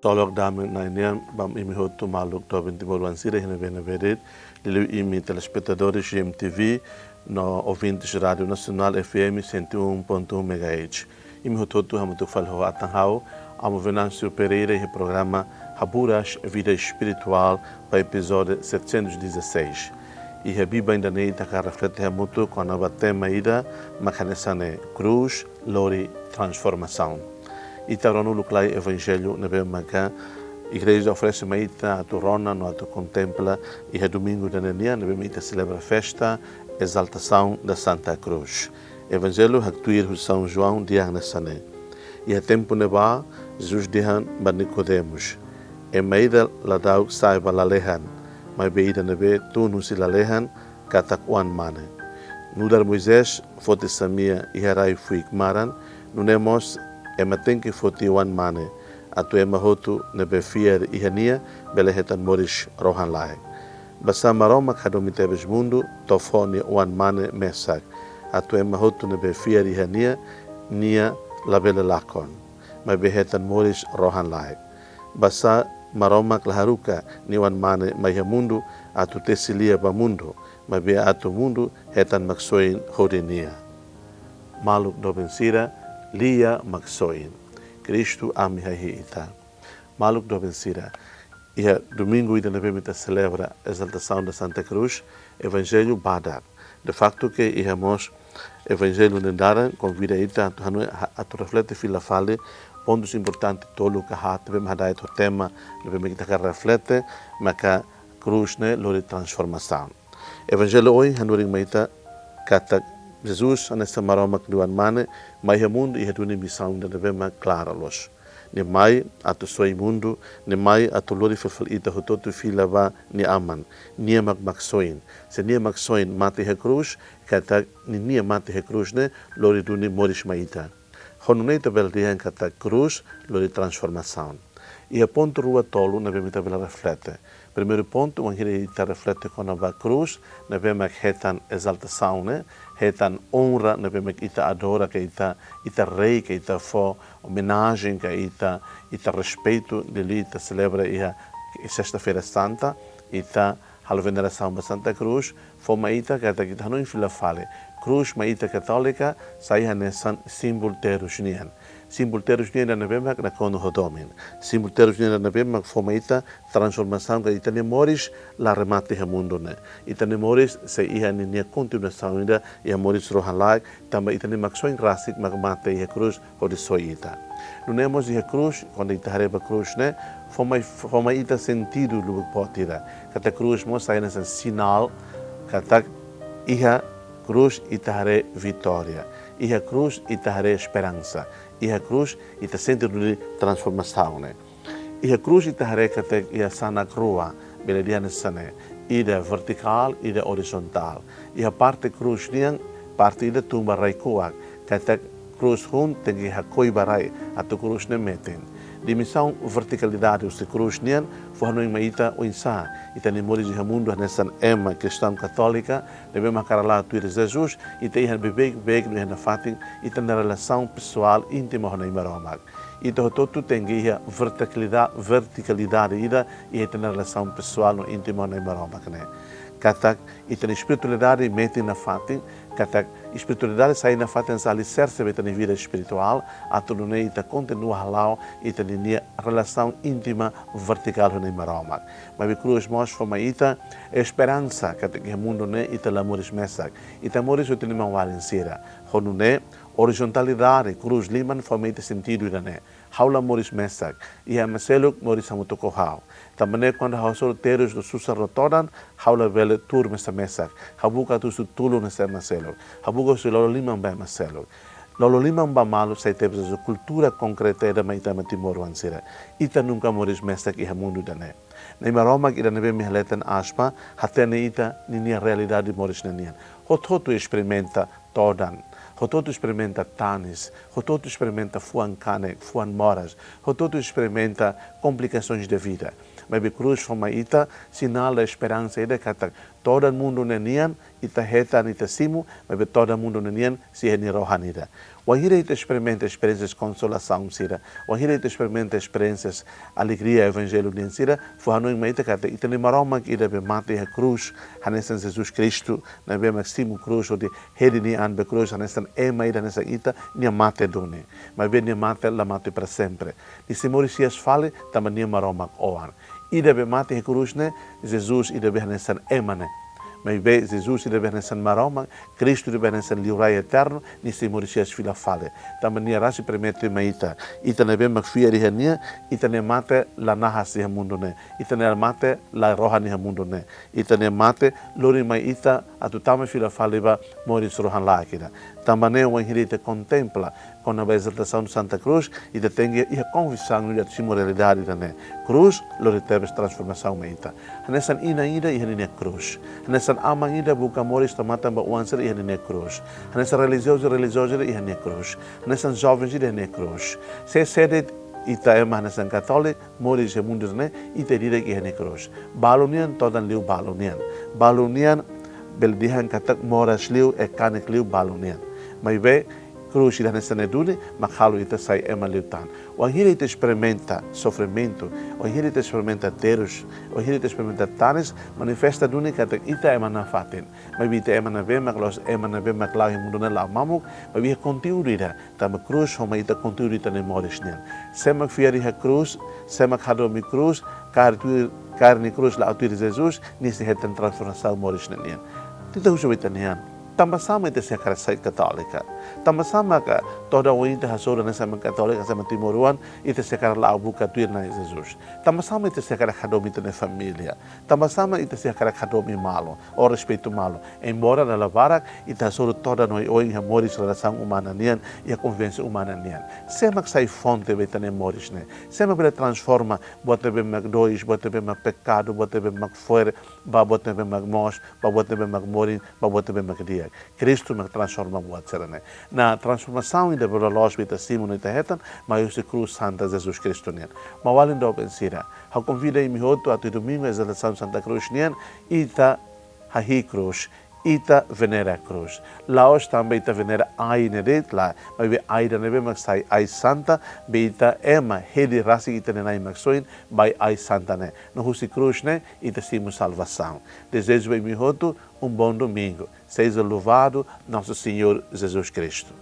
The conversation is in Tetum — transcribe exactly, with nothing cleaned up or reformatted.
Loron dame Na'i nian ba imi hotu maluk doben timoroan sira iha ne'ebé-ne'ebé de'it, liuliu imi telespetadores G M T V no ouvintes Rádio Nacional F M cento e um ponto um megahertz. Imi hotu-hotu hamutuk fali ho atan ha'u, Amo Venâncio Pereira, iha programa Haburas Vida Espiritual ba epizódiu setecentos e dezasseis. Iha biban ida-ne'e ita hakarak reflete hamutuk kona-ba tema ida mak hanesan ne'e: Krús lori transformasaun. Ita rona uluk lai Evanjellu ne'ebé maka Igreja oferese mai ita atu rona no atu kontempla iha domingu ida-ne'e nian, ne'ebé mak ita selebra festa Exaltação da Santa Cruz. Evanjellu haktuir husi São João dehan hanesan ne'e: Iha tempu ne'ebá, Jesus dehan ba Nikodemus: Ema ida la da'uk sa'e ba lalehan, maibé ida ne'ebé tun husi lalehan, katak Oan-Mane. Nu'udar Moisés foti samea iha rai fuik maran, nune'e mós ema tenke foti Oan-Mane, atu ema hotu ne'ebé fiar iha nia bele hetan moris rohan-laek. Basá Maromak hadomi tebes mundu, to'o fó nia Oan-Mane mesak, atu ema hotu ne'ebé fiar iha nia, nia labele lakon, maibé hetan moris rohan-laek. Basá Maromak la haruka nia Oan-Mane mai iha mundu atu tesi lia ba mundu, maibé atu mundu hetan Maksoin hodi nia. Maluk doben sira, lia Maksoin. Kristu ami hahí ita. Maluk doben sira, iha domingu ida ne'ebé mak ita selebra Exaltação da Santa Cruz, Evanjellu badak. De facto que iha mós Evanjellu nia dalan konvida ita atu hanoin, ha-, atu reflete fila fali pontus importante tolu ka haat ne'ebé mak hada'et ho tema ne'ebé mak ita hakarak reflete, maka Krús ne'e lori transformasaun. Evanjellu ohin hanorin mai ita katak Jesus hanesan Maromak nia Oan-Mane mai iha mundu iha duni misaun ida ne'ebé mak klaru loos. Nia mai atu soi mundu, nia mai atu lori fali ita hotu-hotu fila ba nia Aman. Nia mak Maksoin. Se nia Maksoin mate iha krús, katak ninia mate iha krús ne'e lori duni moris mai ita. Ho nune'e ita bele dehan katak Krús lori transformasaun. Iha pontu rua tolu ne'ebé mak ita bele reflete. Primeiru pontu, wainhira ita reflete kona-ba krús ne'ebé mak hetan exaltasaun ne'e, hetan onra ne'ebé mak ita adora, ka ita, ita rei, ka ita fó omenajen, ka ita, ita respeitu, liuliu ita selebra iha Sesta-feira Santa, ita halo venerasaun ba Santa Krús, fó mai ita katak ita hanoin fila fali. Krús mai ita katólika sai hanesan símbolu terus nian. Símbolu terus nian ida ne'ebé mak nakonu ho domin. Símbolu terus nian ida ne'ebé mak fó mai ita transformasaun, ka ita-nia moris la remata iha mundu ne'e. Ita-nia moris sei iha ninia kontinuasaun ida iha moris rohan-laek, tanba ita-nia Maksoin rasik mak mate iha krús hodi soi ita. Nune'e mós iha krús, kuandu ita haree ba krús ne'e, fó mai, fó mai ita sentidu lubuk boot ida. Katak krús mós sai hanesan sinál katak iha krús ita haree vitória. Iha krús ita haree esperansa. Iha krús ita sente duni transformasaun ne'e. Iha krús ita haree katak iha sanak rua, bele dehan hanesan ne'e, ida vertikál, ida orizontál. Iha parte krús nian, parte ida tun ba rai-kuak, katak krús hun tenke hakoi ba rai atu krús ne'e metin. Dimensaun vertikalidade husi krús nian fó hanoin mai ita oinsá ita-nia moris iha mundu hanesan ema kristaun katólika ne'ebé mak hakarak la'o tuir Jesus, ita iha beibeik-beik no iha nafatin ita-nia relasaun pesoál íntima ho Na'i Maromak. Ita hotu-hotu tenke iha vertikalida-, vertikalidade ida iha ita-nia relasaun pesoál no íntima ho Na'i Maromak ne'e. Katak ita-nia espiritualidade metin nafatin, katak espiritualidade sai nafatin sai aliserse ba ita-nia vida espirituál, atu nune'e ita kontinua hala'o ita-nia relasaun íntima vertikál ho Na'i Maromak. Maibé krús mós fó mai ita esperansa katak iha mundu ne'e ita la moris mesak. Ita moris ho ita-nia maun-alin sira. Ho nune'e, orizontalidade krús liman fó mai ita sentidu ida-ne'e. Ha'u la moris mesak, iha ema seluk moris hamutuk ho ha'u. Tanba ne'e kuandu ha'u hasoru terus no susar no todan, ha'u labele tuur mesak-mesak. Ha'u buka atu husu tulun husi ema seluk. Ha'u buka husu lolo liman ba ema seluk. Lolo liman ba malu sai tebes husi kultura konkreta ida mai ita ema timoroan sira. Ita nunka moris mesak iha mundu ida-ne'e. Na'i Maromak ida ne'ebé mak iha leten aspa, hatene ita ninia realidade moris ne'e nian. Hotu-hotu esperimenta todan. Hotu-hotu esperimenta tanis, hotu-hotu esperimenta fuan kanek, fuan moras, hotu-hotu esperimenta komplikasoens de vida. Maibé krús fó mai ita sinál da esperansa ida katak Todan mundu ne'e nian, ita hetan, ita simu, maibé todan mundu ne'e nian sei iha nia rohan ida. Wainhira ita esperimenta esperiénsias konsolasaun sira, wainhira ita esperimenta esperiénsias alegria evanjellu nian sira, fó hanoin mai ita katak ita-nia Maromak ida be mate iha krús, hanesan Jesus Kristu, ne'ebé mak simu krús, hodi hedi nia an ba krús, hanesan ema ida hanesan ita, nia mate duni. Maibé nia mate la mate para sempre. Nia sei moris hi'as fali, tanba nia Maromak Oan. Ida be mate iha krús ne'e, Jesus ida be hanesan ema ne'e. Maibé Jesus ida be hanesan Maromak, Kristu ida be hanesan Liurai Eternu, nia sei moris hi'as fila fali. Tanba nia rasik promete mai ita. Ita ne'ebé mak fiar iha nia, ita-nia mate la nahas iha mundu ne'e. Ita-nia mate la rohan iha mundu ne'e. Ita-nia mate lori mai ita atu tama fila fali ba moris rohan-laek ida. Tanba ne'e wainhira ita kontempla kona-ba ezaltasaun Santa Krús, ita tenke iha konviksaun ida atu simu realidade ida-ne'e. Krús lori tebes transformasaun mai ita. Hanesan inan ida iha ninia krús. Hanesan aman ida buka moris tau matan ba oan sira iha ninia krús. Hanesan relijiozu, relijioza ida iha nia krús. Hanesan joven ida iha nia krús. Se sé de'it ita ema hanesan Katóliku, moris iha mundu ne'e, ita di'ak iha nia krús. Balu nian todan liu balu nian. Balu nian bele dehan katak moras liu, e kanek liu balu nian. Maibé, krús ida hanesan ne'e duni, mak halo ita sai ema liután. Wainhira ita esperimenta sofrimentu, wainhira ita esperimenta terus, wainhira ita esperimenta tanis, manifesta duni katak ita ema nafatin. Maibé ita ema ne'ebé mak loos, ema ne'ebé mak la'o iha mundu ne'e la'o mamuk, maibé iha konteúdu ida, tanba krús homa ita konteúdu ita-nia moris nian. Sé mak fiar iha krús, sé mak hadomi krús, kaer tuir, kaer nia krús la'o tuir Jesus, nia sei hetan transformasaun moris ne'e nian. Ita husu ba ita-nia an. Tanba sá mak ita sei hakarak sai Katólika? Tanba sá mak todan oin ita hasoru hanesan ema Katólika, hanesan ema timoroan, ita sei hakarak la'o buka tuir Na'i Jesus? Tanba sá mak ita sei hakarak hadomi ita-nia família? Tanba sá mak ita sei hakarak hadomi malu, ou respeitu malu? Embora dala barak ita hasoru todan oioin iha moris relasaun umana nian, iha konvivénsia umana nian. Sé mak sai fonte ba ita-nia moris ne'e? Sé mak bele transforma buat ne'ebé mak dois, buat ne'ebé mak pekadu, buat ne'ebé mak fo'er, ba buat ne'ebé mak moos, ba buat ne'ebé mak morin, ba buat ne'ebé mak di'ak? Kristu mak transforma buat sira-ne'e. No transformasaun ida be loloos mak ita simu no ita hetan, mai husi krús santa Jesus Kristu nian. Maun-alin doben sira, ha'u konvida imi hotu atu domingu ezaltasaun Santa Krús nian, ita hahi'i krús, ita venera krús. La'ós tanba ita venera ai ne'e de'it, lae, maibé ai ida ne'ebé mak sai ai santa, be ita ema hedi rasik ita-nia Na'i Maksoin, ba ai santa ne'e. No husi krús ne'e, ita simu salvasaun. Dezeja ba imi hotu um bom domingo. Seja louvado nosso Senhor Jesus Cristo.